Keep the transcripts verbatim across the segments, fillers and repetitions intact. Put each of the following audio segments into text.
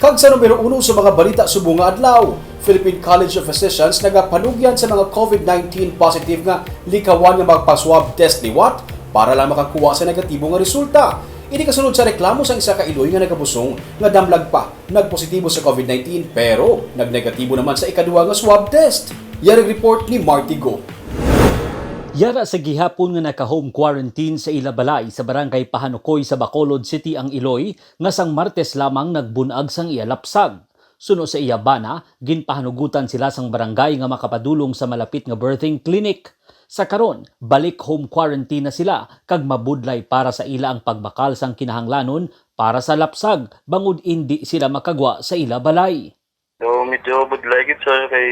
Kag sa numero uno sa mga balita subong nga adlaw, Philippine College of Physicians nagapanugyan sa mga COVID nineteen positive nga likawan nga magpa-swab test liwat para lang makakuha sa negatibo nga resulta. Ini kasunod sa reklamo sang isa ka iloy nga nagabusong nga damlag pa nagpositibo sa COVID nineteen pero nagnegatibo naman sa ikaduha nga swab test. Yari report ni Marty Go. Yara sa gihapon nga naka-home quarantine sa ila balay sa barangay Pahanukoy sa Bacolod City ang iloy nga sang Martes lamang nagbun-ag sang iya lapsag. Suno sa iya bana, ginpahanugutan sila sang barangay nga makapadulong sa malapit nga birthing clinic. Sa karon, balik home quarantine na sila kag mabudlay para sa ila ang pagbakal sang kinahanglanon para sa lapsag bangod indi sila makagwa sa ila balay. So, medyo budlay gid, sir, kay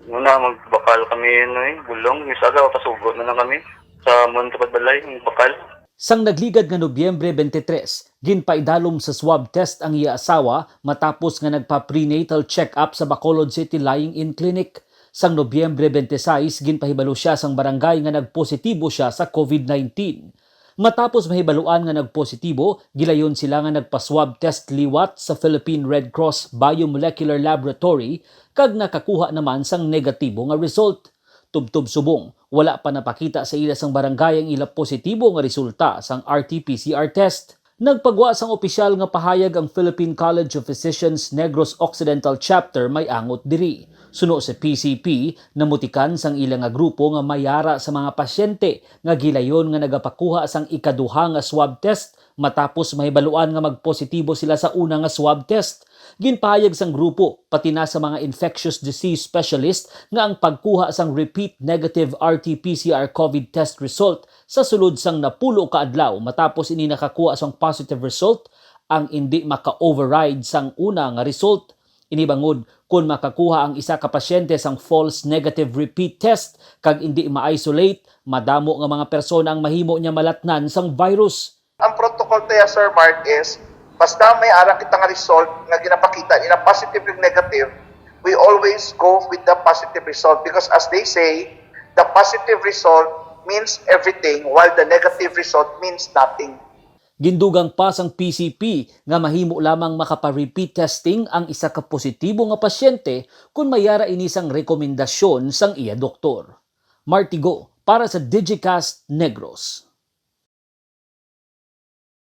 muna magbakal kami, ano, eh, bulong. Misaga, pasugo na lang kami sa amon sa balay, magbakal. Sang nagligad nga Nobyembre twenty-three, ginpaidalom sa swab test ang iya asawa matapos nga nagpa-prenatal check-up sa Bacolod City Lying-in Clinic. Sang Nobyembre twenty-six, ginpahibalo siya sang barangay nga nagpositibo siya sa COVID-nineteen. Matapos mahibaluan nga nagpositibo, gilayon sila nga nagpa-swab test liwat sa Philippine Red Cross Biomolecular Laboratory kag nakakuha naman sang negatibo nga result. Tubtob subong, wala pa napakita sa ila sang barangay ang ila positibo nga resulta sang R T P C R test. Nagpagwa sang opisyal nga pahayag ang Philippine College of Physicians Negros Occidental Chapter may angot diri. Suno sa P C P, namutikan sang ila nga grupo nga may ara sa mga pasyente nga gilayon nga nagapakuha sang ikaduha nga swab test matapos mahibaluan nga magpositibo sila sa una nga swab test. Ginpahayag sang grupo, pati na sa mga infectious disease specialist, nga ang pagkuha sang repeat negative R T P C R COVID test result sa sulod sang napulo ka adlaw matapos ini nakakuha sang positive result ang indi maka-override sang una nga result. Ini bangod, kon makakuha ang isa ka pasyente sang false negative repeat test kag indi ma-isolate, madamo nga mga persona ang mahimo niya malatnan sang virus. Ang protocol, tayo, Sir Mark, is basta may ara kita nga result nga ginapakita nila positive yung negative, we always go with the positive result because, as they say, the positive result means everything while the negative result means nothing. Gindugang pa sang P C P nga mahimo lamang makapa-repeat testing ang isa ka positibo nga pasyente kon may ara ini sang rekomendasyon sang iya doktor. Martigo para sa Digicast Negros.